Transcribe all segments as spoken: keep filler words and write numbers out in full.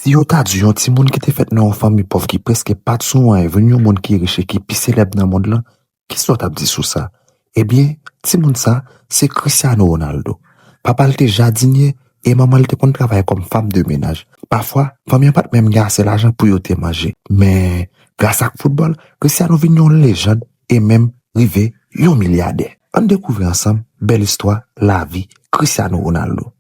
Si yo ta di w yon timoun ki te fèt nan yon fanmi pòv ki prèske pa t sou anyen vin yon moun ki rich e ki pi selèb nan mond lan, kisa w t ap di sou sa? Ebyen, timoun sa, se Cristiano Ronaldo. Papa l te jadinye e manman l te konn travay kòm fanm de menaj. Pafwa, fanmi an pa t menm gen ase lajan pou yo te manje. Men, gras ak foutbòl, Cristiano vin yon lejann e menm rive yon milyadè. Ann dekouvri ansanm bèl istwa lavi Cristiano Ronaldo.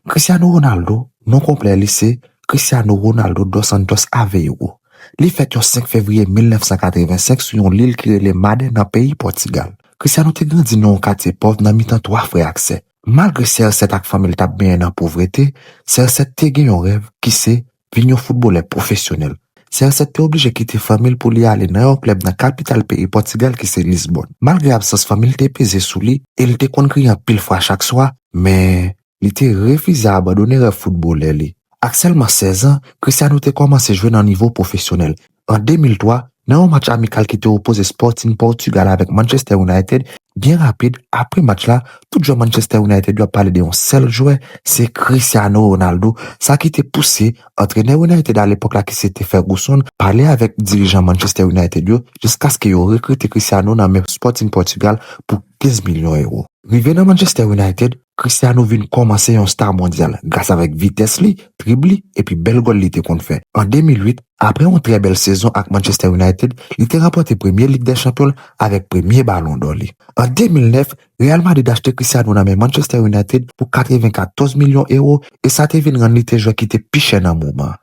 Cristiano Ronaldo, non konplè li se Cristiano Ronaldo dos Santos Aveiro. Li fèt yon senk fevriye mil nèf san katrevensenk sou yon lil ki rele Madè nan peyi Pòtigal. Cristiano te grandi nan yon katye pòv nan mitan twa frè ak sè. Malgre C R sèt ak fanmi l t ap benyen nan povrete, C R sèt te gen yon rèv ki se vin yon foutbolè pwofesyonèl. C R sèt te oblije kite fanmi l pou li ale nan yon klèb nan kapital peyi Pòtigal ki se Lisbòn. Malgre absans fanmi l te peze sou li e l te konn kriye anpil fwa chak swa, men li te refize abandone rèv foutbolè li. Ak sèlman sèz an, Cristiano te kòmanse jwe nan nivo pwofesyonèl. An de mil twa, nan yon match amikal ki te opoze Sporting Portugal avèk Manchester United, byen rapid, apre match la, tout jwè Manchester United yo ap pale de yon sèl jwè, se Cristiano Ronaldo, sa ki te pouse antrenè United alepòk la ki se te Ferguson pale avèk dirijan Manchester United yo jiskaske yo rekrite Cristiano nan men Sporting Portugal pou kenz milyon ewo. Rive nan Manchester United, Cristiano vin kòmanse yon sta mondyal gras avèk vitès li, drib li, epi bèl gòl li te konn fè. An de mil uit, apre yon trè bèl sezon ak Manchester United, li te ranpòte premye Lig dè Chanpyon l avèk premye Balon dò li. An de mil nèf, Real Madrid achte Cristiano nan men Manchester United pou katrevenkatòz milyon ewo e sa te vin rann li te jwè ki te pi chè nan moman an.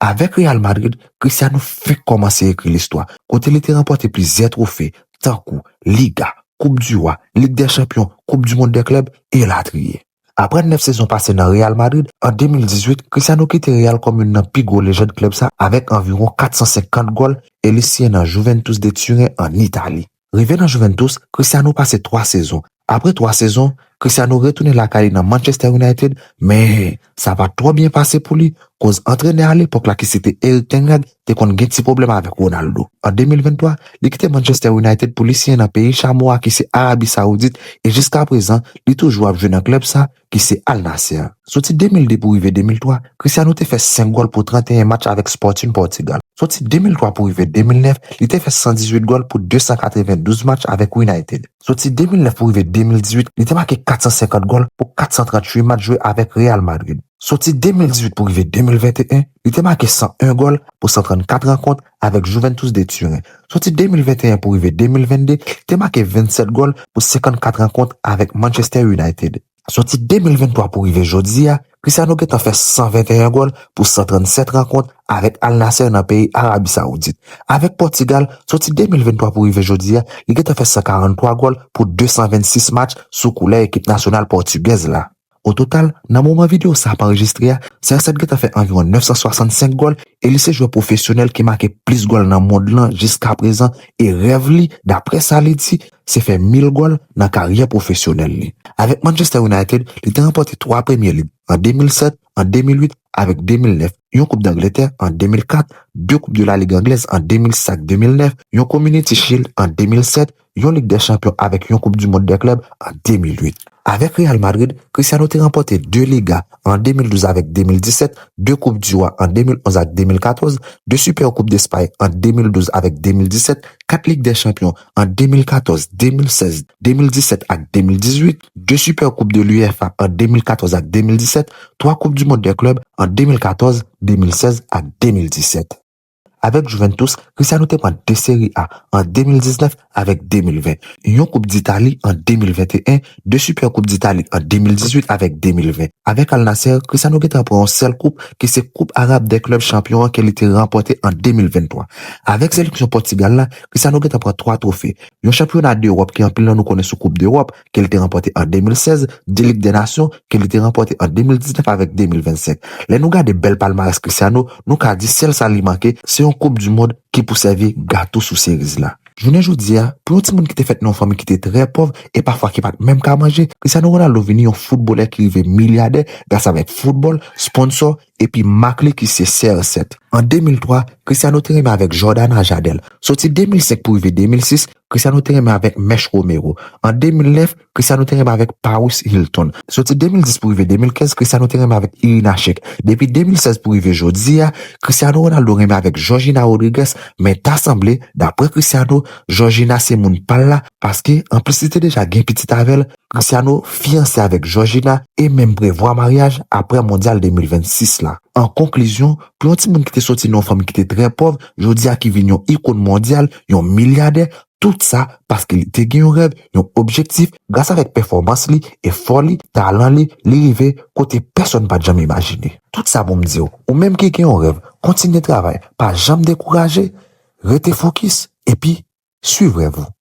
Avèk Real Madrid, Cristiano fenk kòmanse ekri listwa, kote li te ranpòte plizyè twofe, tankou Liga, Koup di Wa, Lig dè Chanpyon, Koup di Mond dè Klèb, elatriye. Apre nèf sezon pase nan Real Madrid, an de mil dizuit, Cristiano kite Real kòm youn nan pi gwo lejann klèb sa avèk anviwon kat san senkant gòl e li siyen nan Juventus de Turen ann Itali. Rive nan Juventus, Cristiano pase twa sezon. Apre twa sezon, Cristiano retounen lakay li nan Manchester United, men sa pa t twò byen pase pou li, koz antrenè alepòk la ki se te Erik ten Hag te konn gen ti pwoblèm avèk Ronaldo. An de mil venntwa, li kite Manchester United pou li siyen nan peyi Chamois ki se Arabi Saoudit e jiskaprezan, li toujou ap jwe nan klèb sa ki se Al Nassr. Soti de mil de pou rive de mil twa, Cristiano te fè senk gòl pou trannteyen match avèk Sporting Portugal. Soti de mil twa pou rive de mil nèf, li te fè san dizuit gòl pou de san katrevendouz match avèk United. Soti de mil nèf pou rive de mil dizuit, li te make kat san senkant gòl pou kat san tranntuit match jwe avèk Real Madrid. Soti de mil dizuit pou rive de mil venteyen, li te make san en gòl pou san trannkat rankont avèk Juventus de Turen. Soti de mil venteyen pou rive de mil vennde, li te make vennsèt gòl pou senkannkat rankont avèk Manchester United. Soti de mil venntwa pou rive jodi a, Cristiano gentan fè san venteyen gòl pou san trannsèt rankont avèk Al Nassr nan peyi Arabi Saoudit. Avèk Pòtigal, soti de mil venntwa pou rive jodi a, li gentan fè san karanntwa gòl pou de san vennsis match sou koulè ekip nasyonal pòtigèz la. O total, nan moman videyo sa ap anrejistre a, C R sèt gentan fè anviwon nèf san swasannsenk gòl e li se jwè pwofesyonèl ki make plis gòl nan mond lan jiskaprezan e rèv li, daprè sa li di, se fè mil gòl nan karyè pwofesyonèl li. Avèk Manchester United, li te ranpòte twa Premye Lig an de mil sèt, an de mil uit avèk de mil nèf, yon Koup Dangletè an de mil kat, de Koup de la Ligue Anglaise an de mil sis ak de mil nèf, yon Community Shield an de mil sèt, yon Lig dè Chanpyon avèk yon Koup di Mond dè Klèb an de mil uit. Avèk Real Madrid, Cristiano te ranpòte de Liga an de mil douz avèk de mil disèt, de Koup di Wa an de mil onz ak de mil katòz, de Super Koup Despay an de mil douz avèk de mil disèt, kat Lig dè Chanpyon an de mil katòz, de mil sèz, de mil disèt ak de mil dizuit, de Super Koup de l'UEFA an de mil katòz ak de mil disèt, twa Koup di Mond dè Klèb an de mil katòz, de mil sèz ak de mil disèt. Avèk Juventus, Cristiano te pran de Serie A an de mil diznèf avèk de mil ven, yon Koup Ditali an de mil venteyen, de Super Koup Ditali an de mil dizuit avèk de mil ven. Avèk Al Nassr, Cristiano gentan pran yon sèl koup ki se Koup Arab dè Klèb Chanpyon an ke li te ranpòte an de mil venntwa. Avèk seleksyon Pòtigal la, Cristiano gentan pran twa twofe. Yon chanpyona dewòp ke anpil nan nou konnen sou Koup dewòp, ke li te ranpòte an de mil sèz, de Lig dè Nasyon, ke li te ranpòte an de mil diznèf avèk de mil vennsenk. Lè nou gade bèl palmarès Cristiano, nou ka di sèl sa li manke, se yon Koup di Mond ki pou sèvi gato sou seriz la. Jounen jodi a, pou yon timoun ki te fèt nan yon fanmi ki te trè pòv e pafwa ki pa t menm ka manje, Cristiano Ronaldo vini yon foutbolè ki rive milyadè gras avèk foutbòl, sponsò epi mak li ki se C R sèt. An de mil twa, Cristiano te renmen avèk Jordana Jadel. Soti de mil senk pou rive de mil sis, Cristiano te renmen avèk Mesh Romero. An de mil nèf, Cristiano te renmen avèk Paris Hilton. Soti de mil dis pou rive de mil kenz, Cristiano te renmen avèk Irina Shayk. Depi de mil sèz pou rive jodi a, Cristiano Ronaldo renmen avèk Georgina Rodriguez, men ta sanble, daprè Cristiano, Georgina se moun pa l la, paske anplis li te deja gen pitit avè l, Cristiano fiyanse avèk Georgina e menm prevwa maryaj apre Mondyal de mil vennsis la. An konklizyon, pou yon timoun ki te soti nan yon fanmi ki te trè pòv, jodi a ki vin yon ikòn mondyal, yon milyadè, tout sa paske li te gen yon rèv, yon objektif, gras avèk pèfòmans li, efò li, talan li, li rive kote pèsonn pa t janm imajine. Tout sa pou m di w, ou menm ki gen yon rèv, kontinye travay, pa janm dekouraje, rete fokis, epi swiv rèv ou.